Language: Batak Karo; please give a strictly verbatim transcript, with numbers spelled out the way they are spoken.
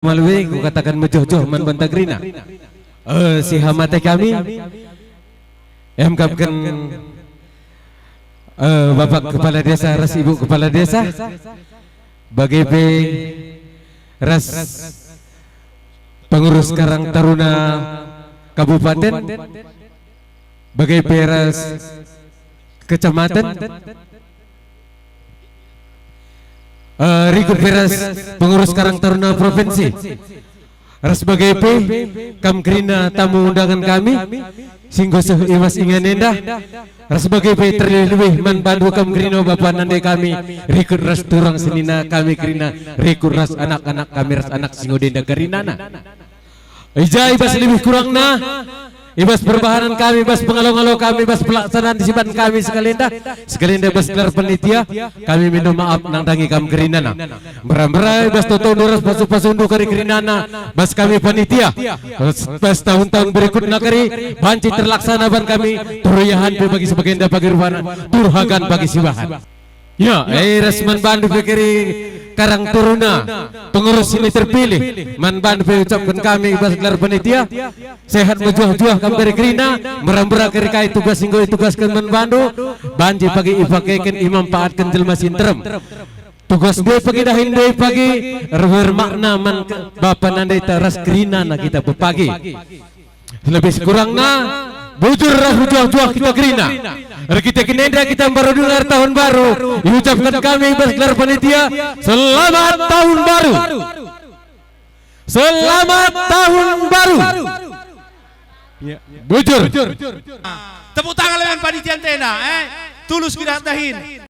Malue kukataken mejuah-juah man banta kerina. Eh, si hamate kami, emkapken, eh, Bapak Kepala Desa ras Ibu Kepala Desa, bage pe ras pengurus Karang Taruna Kabupaten, bage pe ras kecamatan, eh, rikut pe ras pengurus Karang Taruna Provinsi, ras bage pe kam kerina tamu undangan kami, si enggo seh i bas ingan enda, ras bage pe terlebih-lebih man bandu kam kerina bapa nande kami, rikut ras turang senina kami kerina, rikut ras anak-anak kami ras anak si enggo denda kerinana. I ja i bas lebih kurangna, i bas perbahanen kami, i bas pengalo-ngalo kami, i bas pelaksanaan siban kami sekalenda, sekalenda i bas gelar panitia, kami mindo maaf nandangi kam kerinana. Mbera-mbera i bas totondu ras pasu-pasundu kari kerinana, bas kami panitia, bas, bas tahun-tahun berikutna kari, banci terlaksana ban kami, turiahan pe bagi sebagenda bagi rupana, turhagan bagi sibahan. Ya, eh, ras man bandu pe kari Karang Taruna, pengurus sini terpilih, man bandu pe ucapken kami i bas gelar panitia, sehat mejuah-juah kam kari kerina, mbera-mbera kari kai tugas enggo itugasken man bandu, banci pagi ipakeken imampaatken jelma si nterem. Tugas ndai pagi dahin ndai pagi, erbermakna man ke-, bapa nande ta ras kerinana kita pepagi. Lebih sekurangna, bujur ras mejuah-juah kita kerina. Erkiteken enda kita mbaru denga tahun baru, iucapken kami i bas gelar panitia, selamat tahun baru. Selamat tahun baru. Ya, bujur. Tepuk tangan lawan panitia ntena, eh. Tulus kita dahin.